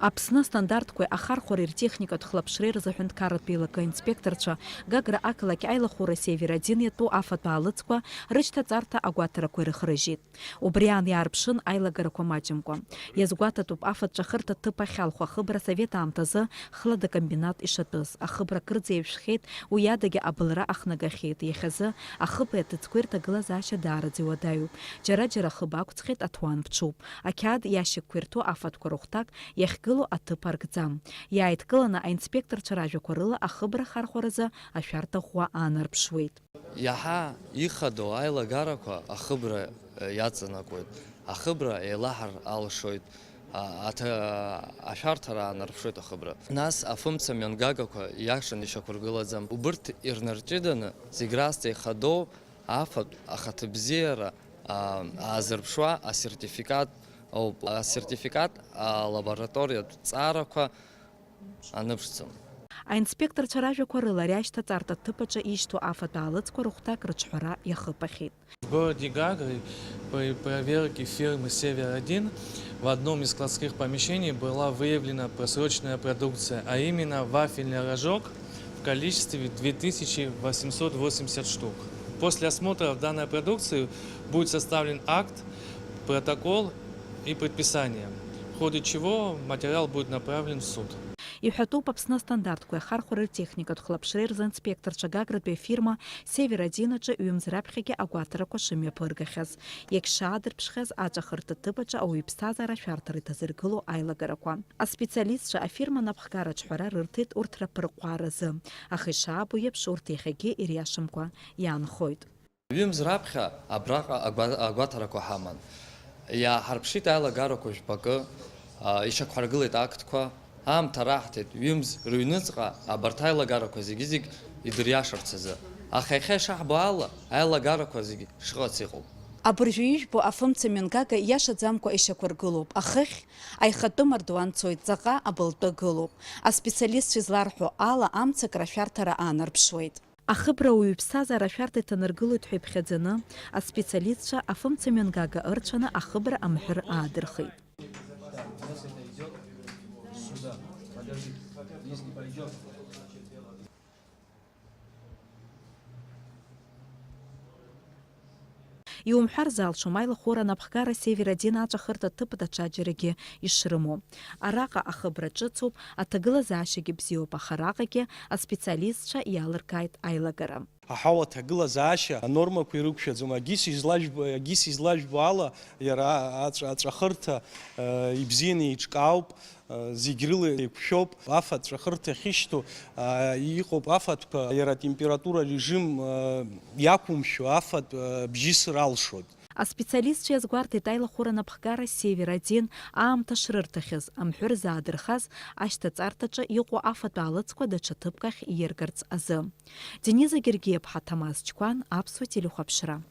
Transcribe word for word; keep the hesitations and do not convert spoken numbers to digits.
Аԥсны астандартқәеи ахархәареи ртехникатә хлаԥшреи рзы аҳәынҭқарратә еилакы аинспекторцәа Гагра ақалақь аилахәыра Север один иатәу афатә аалыҵқәа рышьҭаҵарҭа агәаҭарақәа ирыхрыжьит. Убри аан иаарԥшын аилагарақәа маҷымкәа. Иазгәаҭатәуп афатә ҵәахырҭа ҭыԥ ахь алху ахыбра асовет аамҭазы хлада комбинат ишатәыз. Ахыбра кырӡа еиҩшәхьеит, уи адагьы абылра ахнагахьеит. Иахьазы ахыбреи аҭыӡқәеи рҭагылазаашьа даараӡа иуадаҩуп. Џьара-џьара ахыб ақәӡхьеит, аҭуан ԥҽуп. Ақьаад иашьыкқәа ирҭо афатәқәа рыхәҭак иахьгылоу аҭыԥ аркӡам. Иааидкыланы аинспекторцәа ражәақәа рыла ахыбра ахархәаразы ашәарҭа ӷәӷәа аанарԥшуеит. Иаҳа ихадоу аилагарақәа ахыбра, э, иаҵанакуеит. Ахыбра еилаҳар алшоит, а, аҭа-, ашәарҭара аанарԥшуеит ахыбра. Нас афымца мҩангагақәа иашан ишьақәыргылаӡам. Убырҭ ирнарҷыданы зегь раасҭа ихадоу афатә ахаҭабзиара, а, аазырԥшуа асертификат ауп. Асертификат алабораториатә ҵаарақәа аныԥшӡом. Аинспекторцәа ражәақәа рыла, ари ашьҭаҵарҭа ҭыԥ аҿы ишьҭоу афатә аалыҵқәа рыхәҭак рыҿҳәара иахыԥахьеит. В городе Гагры при проверке фирмы «Север один» в одном из складских помещений была выявлена просроченная продукция, а именно вафельный рожок в количестве две тысячи восемьсот восемьдесят штук. После осмотра данной продукции будет составлен акт, протокол и предписание, в ходе чего материал будет направлен в суд. Иҳәатәуп Аԥсны астандартқәеи ахархәареи ртехникатә хлаԥшреи рзы аинспекторцәа Гагратәи афирма «Север один» аҿы ҩымз раԥхьагьы агәаҭарақәа шымҩаԥыргахьаз, иагьшаадырԥшхьаз аҵәахырҭа ҭыԥ аҿы ауаҩы иԥсҭазаара ашәарҭара иҭазыргыло аилагарақәа. Аспециалистцәа афирма анапхгара аҿҳәара рырҭеит урҭ раԥырҟәааразы, аха ишаабо еиԥш урҭ иахьагьы ириашамкәа иаанхоит. Ҩымз раԥхьа абраҟа агәа-, агәаҭарақәа ҳаман. Иааҳарԥшит аилагарақәа жәпакы, а, ишьақәҳаргылеит актқәа, аамҭа раҳҭеит, ҩымз рыҩныҵҟа абарҭ аилагарақәа зегьы-зегь идыриашарц азы. Аха иахьа ишаҳбо ала, аилагарақәа зегь шыҟац иҟоуп. Абыржәы ижәбо афымца мҩангага иашаӡамкәа ишьақәыргылоуп. Ахыхь аихатәы мардуан цоит, ҵаҟа абылтәы гылоуп. Аспециалистцәа изларҳәо ала, амцакра ашәарҭара аанарԥшуеит. Ахыбра ауаҩы иԥсҭазаара ашәарҭа иҭанаргылоит ҳәа иԥхьаӡаны, аспециалистцәа афымца мҩангага ырцәаны ахыбра амҳәыр аадырхит. Иумҳәар залшом аилахәыра анапхгара Север один аҵәахырҭа ҭыԥ даҽаџьарагьы ишрымоу. Араҟа ахыбра ҿыцуп, аҭагылазаашьагьы бзиоуп, аха араҟагьы аспециалистцәа иалыркааит аилагара. Аҳауа аҭагылазаашьа анормақәа ирықәшәаӡом. Агьыс излажәбо, агьыс излажәбо ала, иара аҵә-, аҵәахырҭа, э, ибзианы еиҿкаауп. Зегь рыла еиқәшәоуп, афатә ҵәахырҭа ахьышьҭоу, а, иҟоуп афатәқәа, иара атемпература режим, а, иақәымшәо афатә, а, бжьысыр алшоит. Аспециалистцәа иазгәарҭеит аилахәыра анапхгара Север один аамҭа шрырҭахьаз, амҳәыр заадырхаз ашьҭаҵарҭаҿы иҟоу афатә аалыҵқәа даҽа ҭыԥк ахь ииргарц азы. Дениза Гергиаԥҳа, Ҭамаз Чқәан, Аԥсуа телехәаԥшра.